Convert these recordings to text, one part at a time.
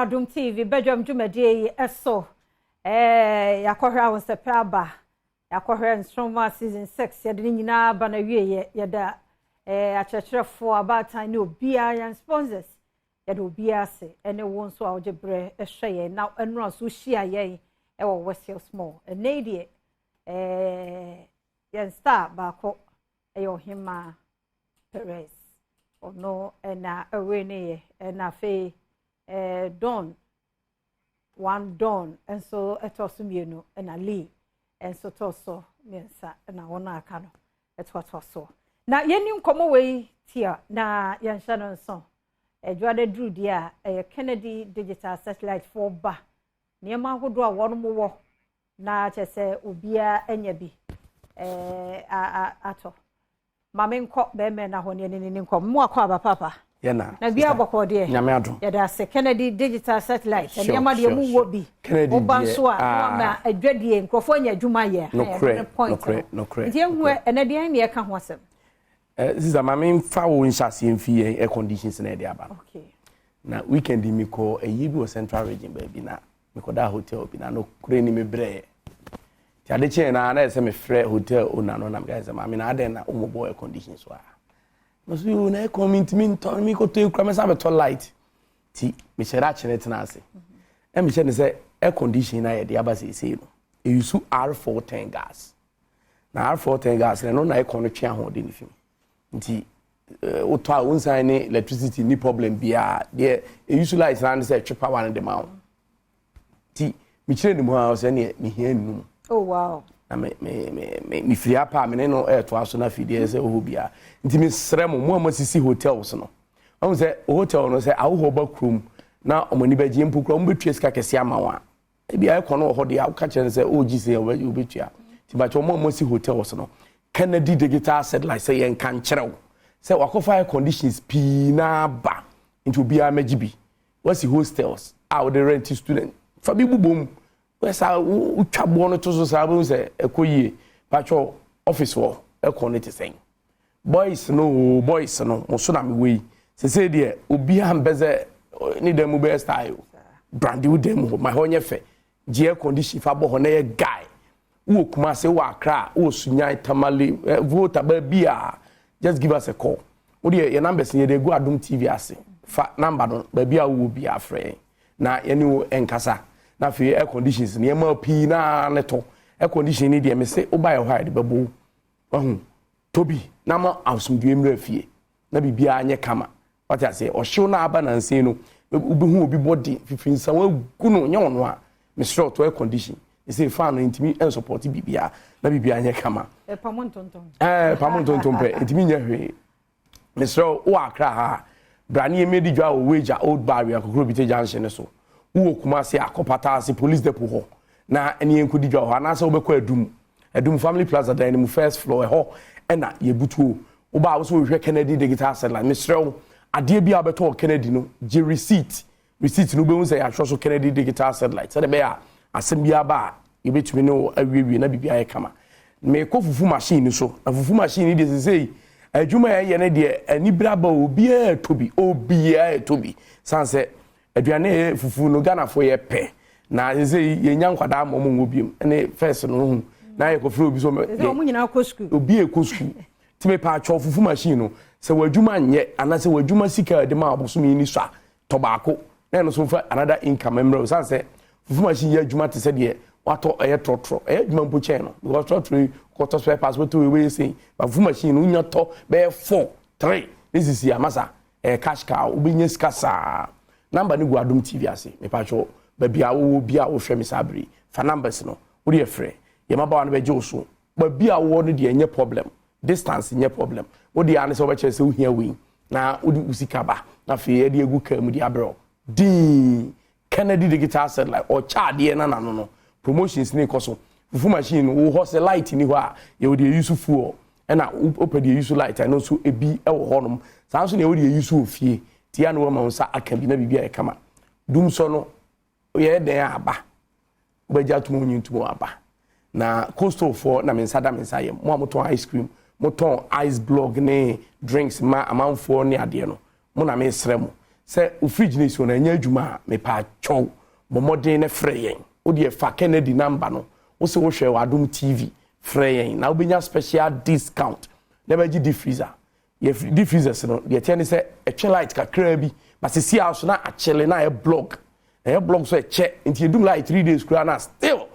Adom TV badwam dwumadie yi ɛso. Yɛakɔhwɛ Ahosɛpɛ aba, yɛakɔhwɛ Nsoromma season 6, yɛde ne nyinaa ba na wieɛ. Yɛda akyerɛkyerɛfoɔ, abaatan ne obiara, yɛn sponsors, yɛde obiara ase, ɛne wo nso a wogye berɛ ɛhwɛ yɛn na ɛnora nso hyia yɛn ɛwɔ West Hills Mall. Ɛnɛ yi deɛ, yɛn star baako ɛyɛ Ɔhema Perez, ɔno ɛna ɛwɛ ne yɛ, ɛna afei Don One Don nso ɛtɔ so mmienu, ɛna Lee nso tɔ so mmiɛnsa, ɛna wɔn a aka no ɛtoatoa so. Na yɛni nkɔmɔ wei tia na yɛnhyɛ no nso. Adwada duru deɛ a, ɛyɛ Kennedy Digital Satellite foɔ ba nneɛma ahodoɔ a wɔn wɔ na kyerɛ sɛ obiara anya bi atɔ. Maame, nkɔ bɛrima na hɔ ne ne ne nkɔ mu akɔ aba papa. Yɛna. Na bia bɔkɔ deɛ? Nyame adom. Yɛde ase. Kennedy Digital Satellite nneɛma deɛ mu wɔ bi. Kennedy. Woba nso a, wama adwadie, nkurɔfoɔ anya adwuma yɛ. Nokorɛ, nokorɛ, nokorɛ. Nti ehu ɛnɛ deɛ ne yɛka ho asɛm? Sisan, maame, nfa wo nhyɛ mfi yɛn air conditions na yɛde aba no. Na weekend mi kɔ ɛyi bi wɔ Central Region baabi na mekɔda hotel bi na nokorɛ ni, me brɛ nti ade kyɛn na yɛ sɛ mefrɛ hotel owner no na meka sɛ, "Maame, na adɛn na womɔbɔ air condition so a?" Na so yo na air mi ntumi ntɔ, mi kɔtɔ ekura mɛsa bɛtɔ light. Ti mehyɛ dɛ akyerɛ tena ase ɛ mehyɛ ne sɛ air condition na yɛde aba seesei no eyi R410 gas, na R410 gas no na air no twe ahoɔden ne fi mu, nti wotɔ a wonsan ne electricity ni problem biara. Deɛ eyi light na ne sɛ ɛtwe power no de ma wo. Nti mekyerɛ ne mu a, ɔsɛ neɛ mehia nnum. Na me me me me mefiri apa a me ne no ɛɛtoa so na afei deɛ sɛ ɔhɔ biara. Nti mesrɛ mo, mo a moasisi hotels no, ɔhu sɛ hotel no sɛ ahohɔ ba kurom na ɔmo ani bɛgye mpo kura, ɔmo bɛtua sika kɛseɛ ama wɔn a ebi a ɛkɔ no wɔ hɔ deɛ a woka kyerɛ no sɛ ɔregye sɛ wobɛtua. Nti bakyɛ ɔmo a moasi hotels no, Kennedy Digital Satellite sɛ yɛnka nkyerɛ wo sɛ wakɔfa air conditions pii naa ba, nti obiara mɛgye bi. Wasi hostels a wode rent student, fa bi bobɔ mu saa, wotwa boɔ no to so saa, wobɛhu sɛ ɛkɔ yie. Patwɛ office wɔ ɛkɔ no te sɛn? Boys no o, boys no mo so na mewɔ yi sesei deɛ, obiara mpɛ sɛ ne dan mu bɛyɛ style o. Brande wo dan mu hɔ ma hɔ nyɛ fɛ, gye air condition fa bɔ hɔ na yɛ guy. Wowɔ Kumase, wowɔ Accra, wowɔ Sunyani, Tamale, Volta, baabi a, just give us a call. Wodeɛ yɛ numbers yɛde egu Adom TV ase. Fa number no, baabi a wowɔ bi afrɛ yɛn na yɛne wo nkasa. Na afei air conditions nneɛma pii naa ne tɔ air condition ni deɛ, mese woba yɛ hɔ a, yɛde bɛbɔ wo wahu tobi na ma asomdwe mmerɛ fie na biribiara nyɛ kama. Wate aseɛ? Ɔhyew no aba nansen no, wobɛhu obi bɔde fifiri nsa wagu no nyɛ ɔno a, mesrɛ ɔtɔ air condition ɛsɛ fan no ntumi nsupporte biribiara na biribiara nyɛ kama. Ɛpamo ntontom. Pamo ntontom pɛ ntumi nyɛ hwee. Mesrɛ wo, wowɔ Akra ha a, bra ne yɛmɛdi dwa wɔ Wagya Old Barrier Kokrobite junction no so. Wowɔ Kumase, akɔpata ase police depot hɔ na ɛne yɛnkɔdi dwa wɔ hɔ, anaasɛ wobɛkɔ Adum, Adum Family Plaza dan no mu, first floor, ɛhɔ ɛna yɛbutuo. Wobaa wo sɛ wohwɛ Kennedy Digital Satellite. Mesrɛ wo, adeɛ bi a wobɛtɔ wɔ Kennedy no, gye receipt. Receipt no, wobɛhu sɛ yɛatwerɛ so Kennedy Digital Satellite, sɛdeɛ ɛbɛyɛ a asɛm bi aba a, yɛbɛtumi ne wo awiewie na biribi ayɛ kama. Mekɔ fufu machine no so, na fufu machine no deɛ, sesei adwuma a ɛyɛ no deɛ, ani bere aba, obiara ɛtɔ bi, obiara ɛtɔ bi, san sɛ aduane a ɛyɛ fufu no, Ghanafoɔ yɛ pɛ. Na sesei yɛnya nkwadaa ma ɔmo nwɔ biom ɛne first no ho na yɛkɔfrɛ obi so. Sɛ ɔmo nyinaa kɔ sukuu. Obi ekɔ sukuu. Tí mi pa atwɔ fufu machine no sɛ w'adwuma nyɛ anaasɛ w'adwuma sika a yɛde ma abosom yi ni so a, tɔ baako na ɛno nso fa another income mmerɛ o, san sɛ fufu machine yɛ adwuma te sɛ deɛ watɔ ɛyɛ trɔtrɔ, ɛyɛ adwuma mpo kyɛn no, because trɔtrɔ yi kɔtɔ spare parts, wɔtɔ wei wei sɛn, but fufu machine no, wonya tɔ bɛyɛ four three ne sisi amasa, ɛyɛ cash cow, wobɛnya sika saa. Number no gu Adom TV ase. Mepatwɔ, baabi a wowɔ bi a wohwɛ me saa bere, fa numbers no, wode yɛ frɛ yɛ mmabaawa no bɛgye wo so. Baabi a wowɔ no deɛ, ɛnyɛ problem, distance nyɛ problem. Wode a ne sɛ wobɛkyerɛ sɛ wohia wei na wode wo sika ba na afei yɛde agu kaa mu de abrɛ wo dii. Kennedy Digital Satellite ɔkyɛ adeɛ na nano no promotions ne kɔ so. Fufu machine no wo hɔ sɛ light ni hɔ a, yɛwɔ deɛ use fuel, ɛna wopɛ deɛ use light, ɛno nso ebi ɛwɔ hɔnom saa nso na yɛwɔ deɛ use wɔ fie. Tia no wɔma wo nsa aka bi na biribi ayɛ kama. Dum sɔ no yɛyɛ dɛn aba, wobɛgye atom, wonyi ntom aba. Na coastalfoɔ na me nsa da me nsa yam, mo a motɔn ice cream, motɔn ice block ne drinks ma amanfoɔ ne adeɛ no, mo na mesrɛ mo. Sɛ wo fridge no si hɔ na ɛnyɛ adwuma a, mepa kyɛw, bɔ mmɔden na frɛ yɛn. Wo deɛ fa Kennedy number no, wo sɛ wohwɛ wɔ Adom TV, frɛ yɛn na wobɛnya special discount na bɛgye deep freezer. Yɛ deep freezers no deɛ ɛteɛ ne sɛ ɛtwe light kakraa bi, ba sisi a so na akyele na ɛyɛ block, ɛyɛ block so ɛkyɛ, nti edum light 3 days koraa na still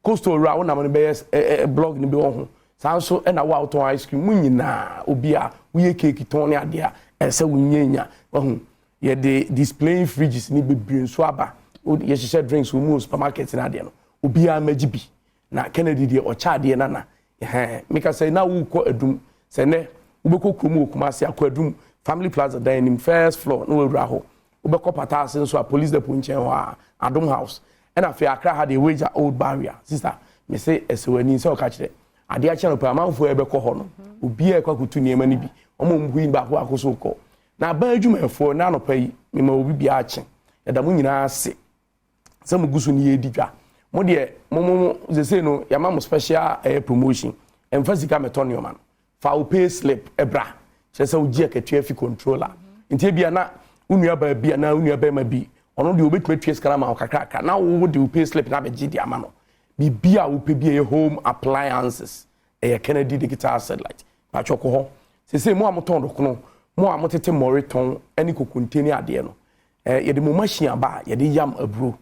coastal wura wo nam no bɛyɛ ɛ ɛ block no bi wɔ ho. Saa nso ɛna wo a wotɔn ice cream mu nyinaa, obi a woyɛ cake tɔn ne adeɛ a ɛsɛ wo nyanya wahu. Yɛde displaying fridges ne bebree nso aba. Yɛhyehyɛ drinks wɔ mu wɔ supermarket ne adeɛ no, obiara mɛgye bi. Na Kennedy deɛ, ɔkyɛ adeɛ nana ɛhɛn. Mika sɛ na wokɔ Adum sɛ nɛ wobɛkɔ kurom wɔ Kumase, akɔ Adum Family Plaza dan anim, first floor na wawura hɔ. Wobɛkɔ Pataase nso a, Police Depot nkyɛn hɔ a, Adom House. Ɛna afei Akra ha deɛ, Wagya Old Barrier. Sister, mese ɛsɛ w'ani sɛ ɔka kyerɛ adeɛ akyɛ no pɛ, amanfoɔ a ɛbɛkɔ hɔ no, obiara ɛkɔ akɔtu nneɛma no bi, wɔn a wɔn yi baako baako so kɔ. Na aban adwumayɛfoɔ na anɔpa yi mema obi biara akye, yɛda mo nyinaa ase sɛ mo gu so ne yɛdi dwa. Mo deɛ, mo sese no yɛama mo special ɛyɛ promotion. Ɛmfa sika mɛtɔ nneɛma no, fa wo pay slip ɛbra, kyerɛ sɛ wogye akatua fi controller. Nti ebia na wo nua baa bi anaa wo nua bɛrima bi, ɔno deɛ obɛtumi atua sika no ama wo kakrakra na wo de wo pay slip na abɛgye de ama no. Biribi a wopɛ bi a ɛyɛ home appliances, ɛyɛ Kennedy Digital Satellite. Patwɛ kɔ hɔ sese. Mo a motɔn dɔkono, mo a motete mmɔre tɔn ne kokonte ne adeɛ no, yɛde mo machine aba a yɛde yam aburo,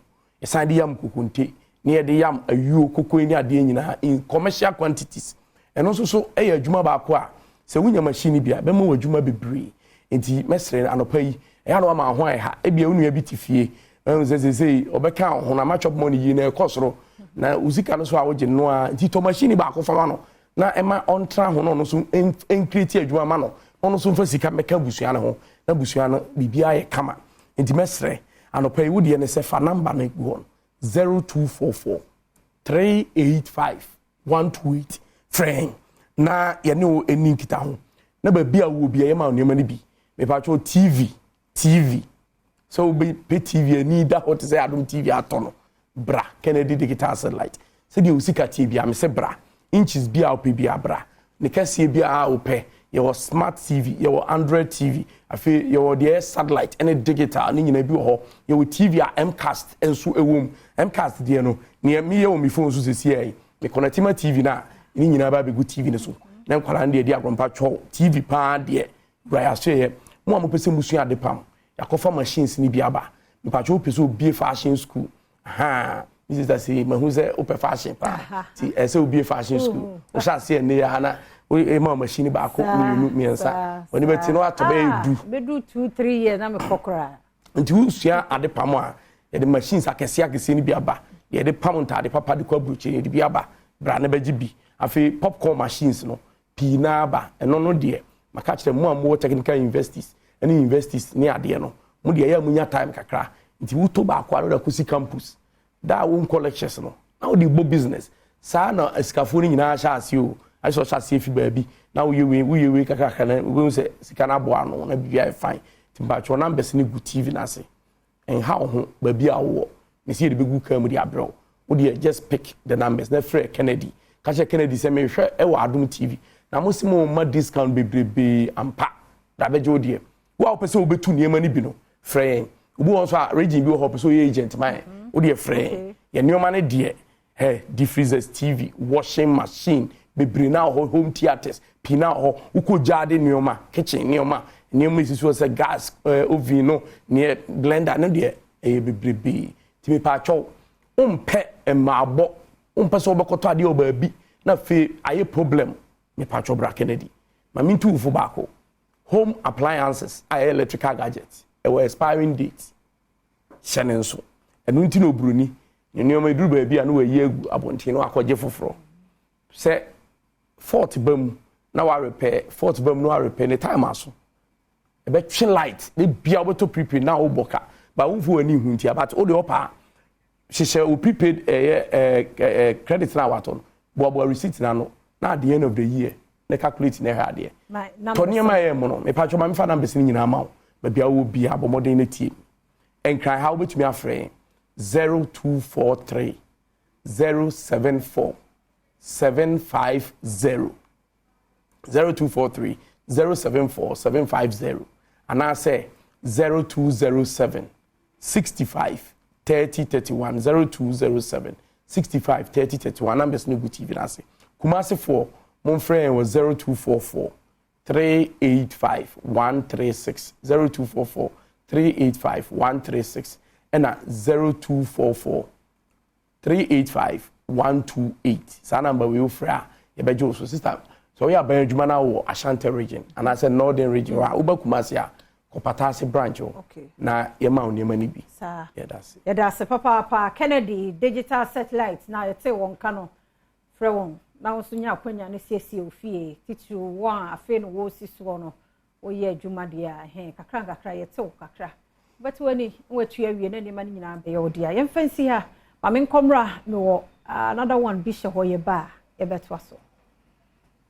yɛsan de yam kokonte ne yɛde yam ayuo, koko ne adeɛ nyinaa in commercial quantities. Ɛno nso so yɛ adwuma baako a sɛ wonya machine bi a, bɛma wɔ adwuma bebree. Nti mɛsrɛ anɔpa yi, ɛyɛ na wama ho ayɛ ha. Ebia wo nua bi te fie ɛhu sɛ sesei ɔbɛka wo ho na ma chop money yie na ɛkɔ soro na wo sika no so a wogye no a, nti tɔ machine baako fama no na ɛma ɔntra ho na ɔno nso ncreate adwuma ma no na ɔno nso mfa sika mmɛka abusua no ho na abusua no biribiara yɛ kama. Nti mɛsrɛ anɔpa yi, wodeɛ ne sɛ fa number no gu hɔ no, 0244 385 128. Frɛ na yɛne wo ani nkita ho na baabi a wowɔ bi a, yɛma wo nneɛma no bi. Mepatwɛ TV, TV sɛ wobɛpɛ TV ani da hɔ te sɛ Adom TV atɔ no, bra Kennedy Digital Satellite. Sɛdeɛ wo sika tie bia, me sɛ bra. Inches bi a wopɛ bi abra, ne kɛseɛ bi a wopɛ. Yɛwɔ smart TV, yɛwɔ Android TV, afei yɛwɔ deɛ ɛyɛ satellite ɛne digital ne nyinaa bi wɔ hɔ. Yɛwɔ TV a mcast nso ɛwɔ mu. Mcast deɛ no, nea meyɛ wɔ me phone so sɛsi yɛ me connect ma TV no a, ne nyinaa ba abɛgu TV no so na nkwadaa no deɛ di agorɔ. Twɛw TV paa deɛ, wura yɛ aso yɛ. Mo a mopɛ sɛ musua ade pam, yɛakɔfa machines no bi aba. Mpatwɛ, wopɛ sɛ obie fashion school ha, ne sister sɛ mahu sɛ wopɛ fashion paa, nti ɛsɛ obie fashion school. Wohyɛ aseɛ nnɛ yɛ ha na ɛma machine baako, mmienu, mmiɛnsa, ɔne bɛti na watɔ bɛyɛ 10. Bɛdu 2, 3 years na mekɔ koraa. Nti wosua ade pam a, yɛde machines akɛseɛ akɛseɛ no bi aba, yɛde pam ntaade papa de kɔ aburokyire, yɛde bi aba. Bra ne bɛgye bi. Afei popcorn machines no pii naa aba. Ɛno no deɛ, maka kyerɛ mo a mowɔ technical universities ɛne universities ne adeɛ no, mo deɛ ɛyɛ a monya time kakra, nti wotɔ baako a na wode akɔsi campus da a wonkɔ lectures no na wode bɔ business. Saa na asikafoɔ no nyinaa hyɛ aseɛ o. Ayɛ sɛ ɔhyɛ aseɛ fi baabi na woyɛ wei, woyɛ wei kakrakra na wobɛhu sɛ sika no aboa ano na biribi ayɛ fine. Nti mpatwɛ, numbers no gu TV no ase. Nha wo ho, baabi a wowɔ ne sɛ yɛde bɛgu kaa mu de abrɛ wo. Wodeɛ just pick the numbers na frɛ Kennedy. Ka kyerɛ Kennedy sɛ mehwɛ ɛwɔ Adom TV na mo sɛ mo ma discount bebrebee ampa da bɛgye wo deɛ. Wo a wopɛ sɛ wobɛtu nneɛma no bi no, frɛ yɛn. Obi wɔ nso a region bi wɔ hɔ, pɛ sɛ ɔyɛ agent ma yɛn, wodeɛ frɛ yɛn. Yɛn nneɛma no deɛ, hey, deep freezers, TV, washing machine bebree na wɔ hɔ, home theatres pii na wɔ hɔ, wokɔ gyaade nneɛma, kitchen nneɛma, nneɛma esisi hɔ sɛ gas oven no neɛ blender no deɛ, ɛyɛ bebrebee. Tìmí paatwɛw, wompɛ mmaabɔ, wompɛ sɛ wobɛkɔtɔ adeɛ wɔ baabi na afei ayɛ problem, mepatwɛ bra Kennedy. Maame ntu wofo baako, home appliances a ɛyɛ electrical gadget, ɛwɔ expiring date, hyɛ ne nso. Ɛno nti na oburoni ne nneɛma eduru baabi a na wayi agu abɔnten na wakɔgye foforɔ. Sɛ fault ba mu na warepɛ, fault ba mu na warepɛ ne time aso, ɛbɛtwe light ne bia wobɛtɔ prepaid na wobɔ ka ba womfo w'ani hu. Nti abat wode ɔpa hyehyɛ wo prepaid, ɛyɛ ɛɛ ɛɛ credit na watɔ no, boaboa receipt na no na at the end of the year na calculate na ɛhwɛ adeɛ tɔ nneɛma ɛyɛ mu no. Mepatwɛ, ma mefa numbers no nyinaa ma wo. Baabi a wowɔ bia, bɔ mmɔden no tie. Nkran ha, wobɛtumi afrɛ yɛn 0243 074 750, 0243 074 750, anaasɛ 0207 65 30 31, 0207 65 30 31. Numbers no gu TV no ase. Kumasefoɔ, momfrɛ yɛn wɔ 0244 385 136, 0244 385 136, ɛna 0244 385 128. Saa number wei, wofrɛ a, yɛbɛgye wo so. Sister, sɛ woyɛ aban adwuma no wɔ Ashanti Region anaasɛ Northern Region hɔ a, woba Kumase a, kɔpata ase branch hɔ na yɛma wo nneɛma no bi. Yɛda ase. Yɛda ase papaapa. Kennedy Digital Satellite na yɛte wɔn ka no. Frɛ wɔn na wɔn nso nya akonnwa no siesie ofie, titiri wɔn a afei no wɔresi soɔ no. Wɔyɛ adwuma deɛ a ɛhɛn kakra nkakra, yɛte wo kakra, wobɛte w'ani na watu awie na nneɛma no nyinaa bɛyɛ wo dea. Yɛmfa nsi ha. Maame nkɔmmra, mewɔ another one bi hyɛ hɔ, yɛba a yɛbɛtoa so.